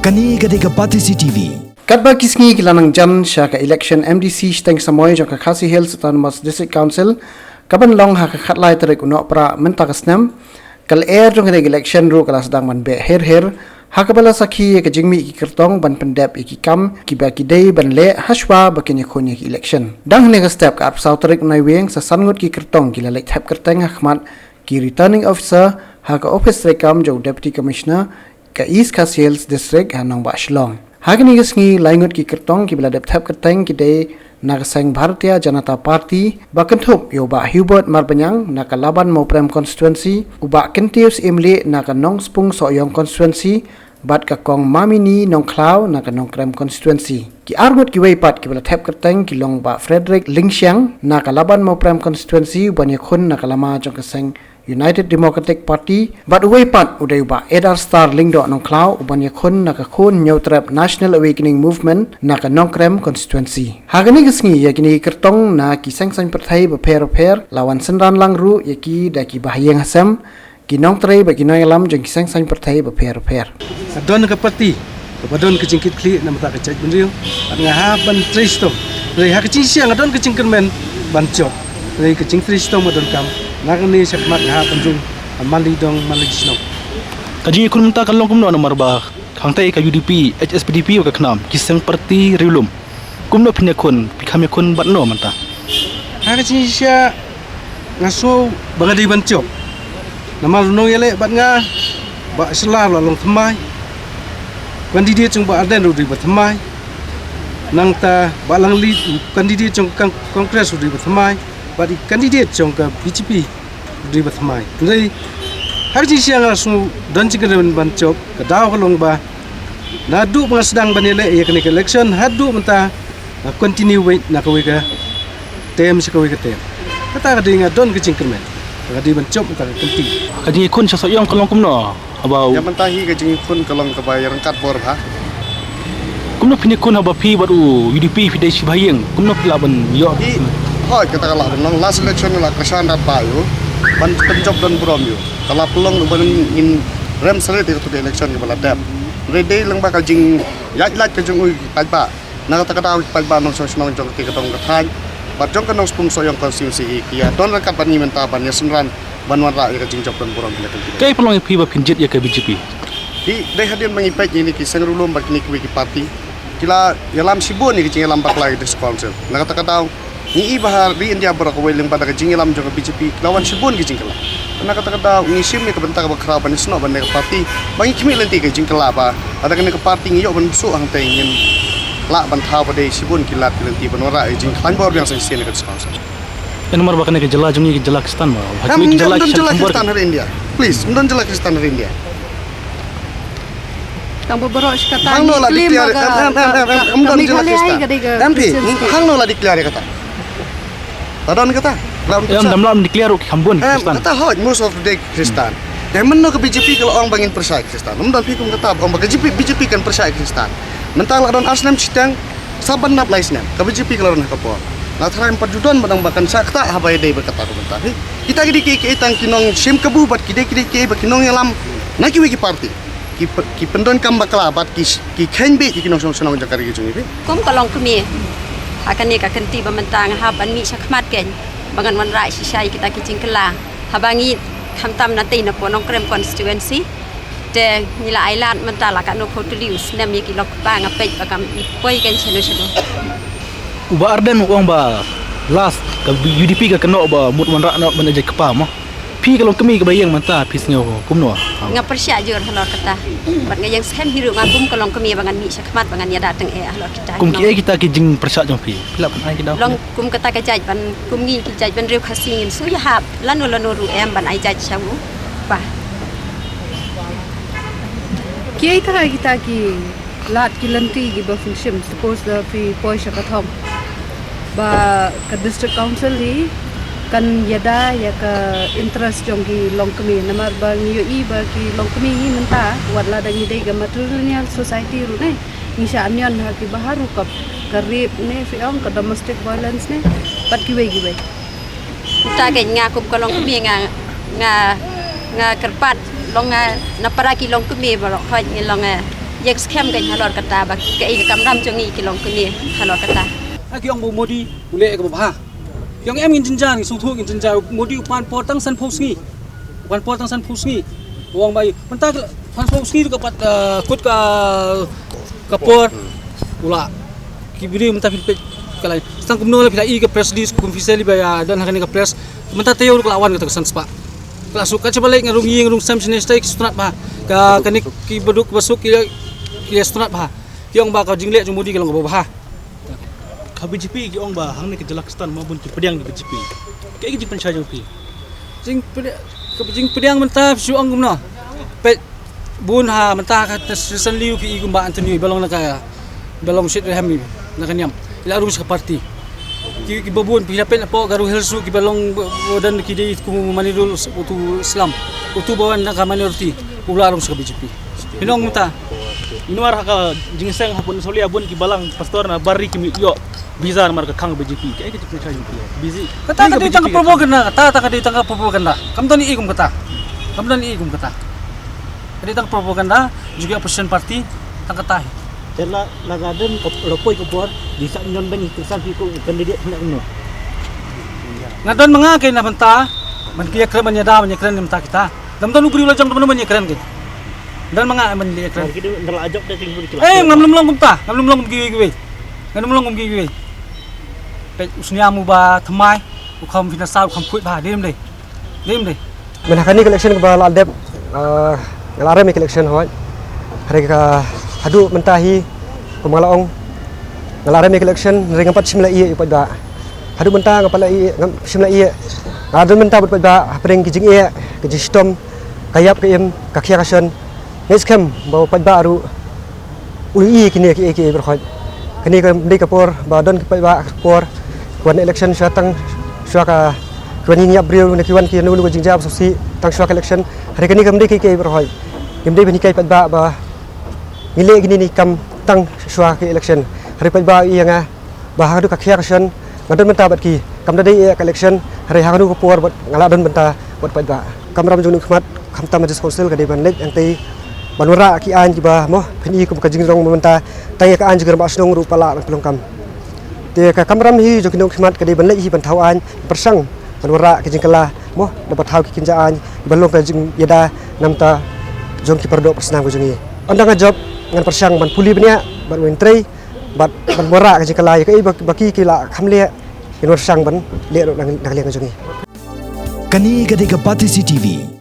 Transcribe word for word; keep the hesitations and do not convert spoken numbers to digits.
Kane ka dei ka Batesi T V. Katba ki sngi ki la nang jan sha ka election M D C shiteng samoi jong ka Khasi Hills Autonomous District Council, kaban long ha ka khatlai tarik u Nohprah mynta ka snem, ka lyer jong kane ka election ruh ka la sdang ban beh her her, ha kaba la sakhi ïa ka jingmih ki kyrtong ban pyndep ïa ki kam kiba ki dei ban leh hashwa ba kin ïakhun ïa ka election. Dang hynne ka step, ka arphew saw tarik u Naiwieng, sa san ngut ki kyrtong ki la leit thep kyrteng ha khmat ki returning officer ha ka ophis treikam jong u Deputy Commissioner ka East Khasi Hills District ha nongbah Shillong. Ha kane ka sngi, lai ngut ki kyrtong kiba la dep thep kyrteng ki dei na ka seng Bharatiya Janata Party, ba kynthup ïa u Bah Hubert Marbaniang na ka Laban Mawprem Constituency, u Bah Kyntiew Syiemlieh na ka Nongspung Sohiong Constituency, bad ka Kong Mamini Nongkhlaw na ka Nongkrem Constituency. Ki ar ngut kiwei pat kiba la thep kyrteng ki long u Bah Frederick Lyngshiang na ka Laban Mawprem Constituency, uban ïakhun na ka lama jong ka seng United Democratic Party, bad uwei pat u dei u Bah Edarstar Lyngdoh Nongkhlaw, uban ïakhun na ka Khun Hynñiewtrep National Awakening Movement na ka Nongkrem Constituency. Ha kane ka sngi, ïa kine ki kyrtong na ki seng saiñ pyrthei bapher bapher la wan synran lang ruh ïa ki da ki bahaïing hasem, ki nongtrei bad ki nongïalam jong ki seng saiñ pyrthei bapher bapher. Don ka party kaba don ka jingkitkhlieh namar ka jaitbynriew, bad nga hap ban trei shitom. Hynrei ha ka jingshisha nga don ka jingkyrmen ban jop. Hynrei ka jingtrei shitom nga donkam. Na kane shakhmat nga hap ban rung ha man la ki dong, man la ki shnong. Ka jingïakhun mynta ka long kumno namar ba hangta ka U D P, H S P D P bad ka KHNAM, ki seng party riewlum. Kumno phin ïakhun, phi kham ïakhun bad no mynta? Ha ka jingshisha nga sngew ba nga dei ban jop. Namar u nongïaleh bad nga, Bah Shylla, la long thymmai. Candidate jong Bah Ardent ruh u dei ba thymmai. Nangta Bah Langlit, candidate jong ka Congress, u dei ba thymmai. Bad i candidate jong ka B J P u dei ba thymmai. Hynrei ha ka jingshisha nga sngew don jingkyrmen ban jop, ka daw ka long ba naduh ba nga sdang ban ïaleh ïa kane ka election haduh mynta, nga continue wei na kawei ka term sha kawei ka term. Kata ka dei nga don ka jingkyrmen. Ka dei ban jop mynta ka kynti. Ka jingïakhun sha Sohiong ka long kumno? Haba u Ïa mynta hi ka jingïakhun ka long kaba ïaryngkat bor bha. Kumno phin ïakhun haba phi bad u U D P phi dei shi bahaïing? Kumno phi lah ban ïoh? Hi, hooid, kata ka lah ban long, last election la kyrshan rat bha ïa u. Ban pynjop don burom ïa u. Ka la pynlong ban ngin rem syriem ïa katu ka election kaba la dep. Hynrei dei lyngba ka jingïaid lait ka jong u ki paidbah. Na kata ka daw ki paidbah nongshong shnong jong kata ka dong ka thaiñ bad jong ka Nongspung Sohiong constituency hi ki ïa don ryngkat bad ngi mynta ban ïa synran ban wanrah ïa ka jingjop don burom ïa ka. Kaei pynlong ïa phi ba phin jied ïa ka B J P? Hi, dei hadien ba ngi peit ïa kine ki seng riewlum bad kine kiwei ki party ki la ïalam shibun ïa ka jingïalam bakla ïa ka District Council. Na kata ka daw ngi i ba ha ri India baroh kawei lyngba da ka jingïalam jong ka B J P ki la wan shibun ki jingkylla. Na kata ka daw ngi shim ïa ka bynta kaba khraw ban ïasnoh ban ïa ka party ba ngi khmih lynti ka jingkylla ba lada kane ka party ngi ïoh ban buh shuh hangtei ngin lah ban thaw ba dei shibun ki lad ki lynti ban wanrah ïa ka jingkhlaiñ bor biang sa shisien ïa ka District Council. Ïa namar ba kane ka jylla jong ngi ka jylla Khristan ba. Ha kiwei ki jylla ki sha kham bor. Khristan ha India. Please, ym don jylla Khristan ha India. Tang ba baroh shi katta. Hangno la declare, em, em, em, em, em, ym don jylla Khristan. Em phi, hangno la declare ïa kata? La don kata? Em, dang la declare ruh ki kham bun Khristan. Kata hooid, most of the day Khristan. Te mynno ka B J P ka la ong ba ngin pyrshah Khristan? Ym don phi kum kata ba ong ba ka B J P, B J P kan pyrshah Khristan. Mynta la don ar snem shiteng, sa ban nap lai snem ka B J P ka la don ha ka por. Nga tharai ym pat ju don ba dang ba kan shah kata haba ïadei bad kata ka bynta hi. Kita ki dei kiei kiei tang ki nongshim kabu bad ki dei ki dei kiei ba ki nongïalam na kiwei ki party ki p-, ki pyndonkam bakla bad ki sh-, ki kheiñ beit ïa ki nongshong shnong jong ka ri ka jong ngi. Kum ka longkmie ha kane ka kynti ba mynta nga hap ban mih shakhmat kein ba ngan wanrah shisha ïa kita ki jingkylla. Haba ngi khamtam na tei na poh Nongkrem constituency. Te ngi la ailad mynta la katno phew tylli u snem ïa ki lok kpa, nga peit ba kam poi kein shano shano. U Bah Ardent u ong ba last ka U D P ka kynnoh ba mut wanrah noh ban ïa jait kpa mo. Phi ka longkmie kaba ïeng mynta phi sngew kumno? Nga pyrshah jur halor kata. Bad nga ïeng skhem hi ruh nga kum ka longkmie ba ngan mih shakhmat ba ngan ïada tyngeh halor kita. Kum kiei kita ki jingpyrshah jong phi? Phi lah ban ai ki daw? Long kum kata ka jait ban, kum ngi ki jait bynriew Khasi ngin shu ïahap lano lano ruh em ban ai jait sha u. Bah. Kiei kata kita ki lad ki lynti kiba phin shim, suppose da phi poi sha ka thong ba ka District Council hi kan ïada ïa ka interest jong ki longkmie, namar ba ngi ïohi ba ki longkmie hi mynta wat la da ngi dei ka matrilineal society ruh ne, ngi shah ñion ha kiba ha rukom, ka rape ne phi ong, ka domestic violence ne bad kiwei kiwei. Mynta kein nga kum ka longkmie nga, nga, nga kyrpad long nga na para ki longkmie baroh, hooid ngi long, eh, Ïa ka skhem ka halor kata ba kaei ka kamram jong ngi ki long kane halor kata. Ha ki ong ba u Modi u leh kaba bha. Ki ong em ngin jynjar, ngi sngewthuh ngin jynjar, u Modi u pan por tang sanphew sngi. U pan por tang sanphew sngi. U ong ba i mynta ka sanphew sngi ruh ka pat, eh, kut ka ka por. U la ki briew mynta phi peit ka lai. Tang kumno la phi la i ka press release kum officially ba ïa don ha kane ka press. Mynta taïew ruh ka la wan kata ka san spah. Ka la suk, ka jubab lei, nga rung ïing rung sem shane shatai ki sngewtynnat bha. Ka kane ki baduk basuk ki ki sngewtynnat bha. Ki ong ba ka jingleh jong u Modi ka long kaba bha. Ka B J P ki ong ba hangne ka jylla Khristan ma bun ki pdiang ka B J P. Kaei ka jingpynshai jong phi? Jingpdiang, ka jingpdiang mynta shu ong kumno. Peit bun ha mynta ka ta shu san liu phi i kumba Anthony ba long na ka, ba long shit reham i na ka niam. I la rung sha ka party. Ki, kiba bun phi la peit napoh Garo Hills ruh kiba long ba, ba don ki dei kum Manirul utu Islam. Utu ba wan na ka minority. U la rung sha ka B J P. Phin ong mynta. Ngi wan ha ka jingseng ha Port Insalia bun ki balang pastor na bar ri ki mih ïoh visa namar ka khang B J P. Kaei ka jingpynshai jong phi? Busy. Kata ka dei tang ka propaganda, kata, kata ka dei tang ka propaganda. Kam don i kum kata. Kam don i kum kata. Ka dei tang ka propaganda jong ki opposition party, tang kata hi. Te la, la ka don ka, la poi ka por, di sa nyon bani ki san phi ko candidate phi na kumno? Nga don ma nga kaei na bynta ban ki ïakren, ban ïada, ban ïakren na bynta kita. Dang don u briew la jong, dang don ban ïakren kaei. Don ma nga ban ïakren. Ki don la ajok da ki bun ki la. Eh, ngam lum long kumta, ngam lum long kum kiwei kiwei. Ngam lum long kum kiwei kiwei. Peit u sniam uba thymmai, u kham pynasa, u kham phuit bha, dei ym dei? Dei ym dei? Mynta ha kane ka election kaba la dep, ah, nga la rem ïa ka election hooid. Hynrei ka haduh mynta hi, kum nga la ong, nga la rem ïa ka election, hynrei ngam pat shim la ïeh ïa u paidbah. Haduh mynta ngam pat la ïeh, ngam shim la ïeh. Nga la don mynta bad u paidbah hapdeng ki jingeh, ki jingshitom, ka ïap ka im, ka khia ka shon. Nga ngeit skhem ba u paidbah ruh u ïohi ïa kine kiei kiei baroh. Kane kam dei ka por ba don ki paidbah ka por ki wan election shuwa tang shuwa ka, ki wan ïap briew ne ki wan ki ïano ïano ka jingjia ba sngewsih tang shuwa ka election. Hynrei kane kam dei kiei kiei baroh. Ngim dei ban hikai paidbah ba ngi leh kine ki kam tang shuwa ka election. Hynrei paidbah ïa nga ba haduh ka khia ka shon nga don bynta bad ki, kam da dei ïa ka election, hynrei ha kano ka por bad nga la don bynta bad paidbah. Kamram jong u nongkhmat khamtam ha District Council ka dei ban leit hangtei ban wanrah ki aiñ kiba mo phin i kum ka jingjrong mynta, tang ïa ka aiñ jong ki rangbah shnong ruh pat lah ban pynlong kam. Te ka kamram hi jong ki nongkhmat ka dei ban leit hi ban thaw aiñ pyrshang ban wanrah ki jingkylla mo, da ba thaw ki kynja aiñ kiba long ka jingïada na bynta jong ki paradoh parasnam ka jong ngi. Ynda nga jop ngan pyrshang ban pule bniah bad weng trei bad ban wanrah ka jingkylla ïa kaei ba, ba ki ki la kham leh, ngin pyrshang ban leh ruh na ka liang ka jong ngi. Kane ka dei ka Batesi T V.